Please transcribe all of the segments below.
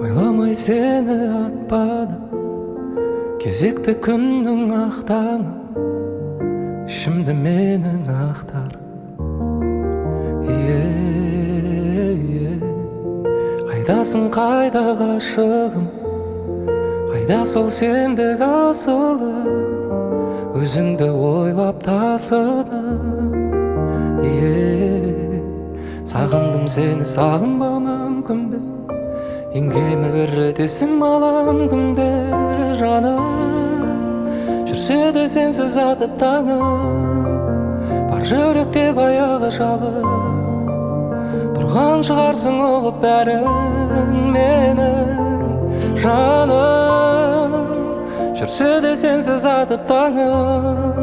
Ойламай сені атпады кезекті күннің ақ таңы, ішімді менің ақтар. Қайдасың, қайда ғашығым, қайда сол сендік асылым, өзіңді ойлап тасыдым. Сағындым сені, сағынбау мүмкін бе? Еңгеме бір рет есім алам күнде, жаным. Жүрсе де сенсіз атып таңым, бар жүректе баяғы жалын. Тұрған шығарсың ұғып бәрін менің, жаным. Жүрсе де сенсіз атып таңым,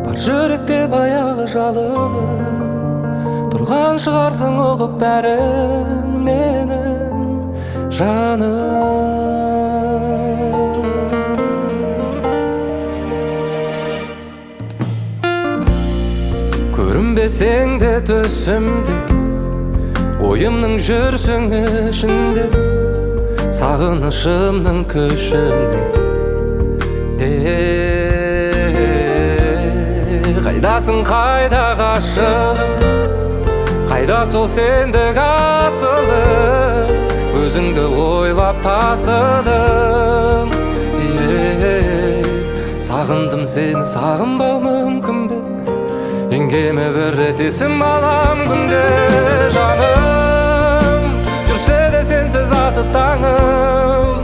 бар жүректе баяғы жалын. Тұрған шығарсың ұғып бәрін менің, жаным. Көрінбесең де түсімде, ойымның жүрсің ішінде, сағынышымның күшінде. Қайдасың, қайда ғашығым, қайда сол сендік асылым, өзіңді ойлап тасыдым. Сағындым сені, сағынбау мүмкін бе? Еңгеме бір рет есім алам күнде, жаным. Жүрсе де сенсіз атып таңым,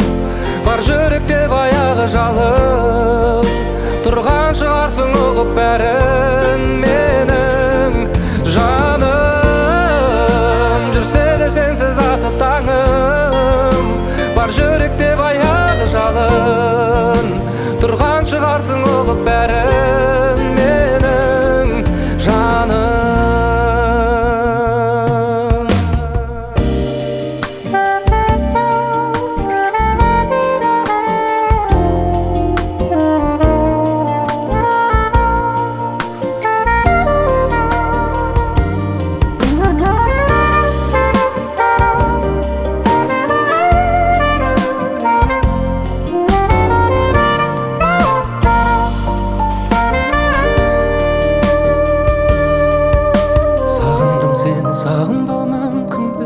бар жүректе баяғы жалын. Тұрған шығарсың ұғып бәрін менің, жаным. Жүрсе де сенсіз атып таңым, бар жүректе баяғы жалын. Тұрған шығарсың ұғып бәрін менің, жаным. Сағындым сені, сағынбау мүмкін бе?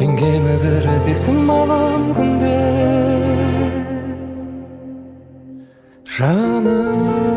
Еңгеме бір рет есім алам күнде, жаным.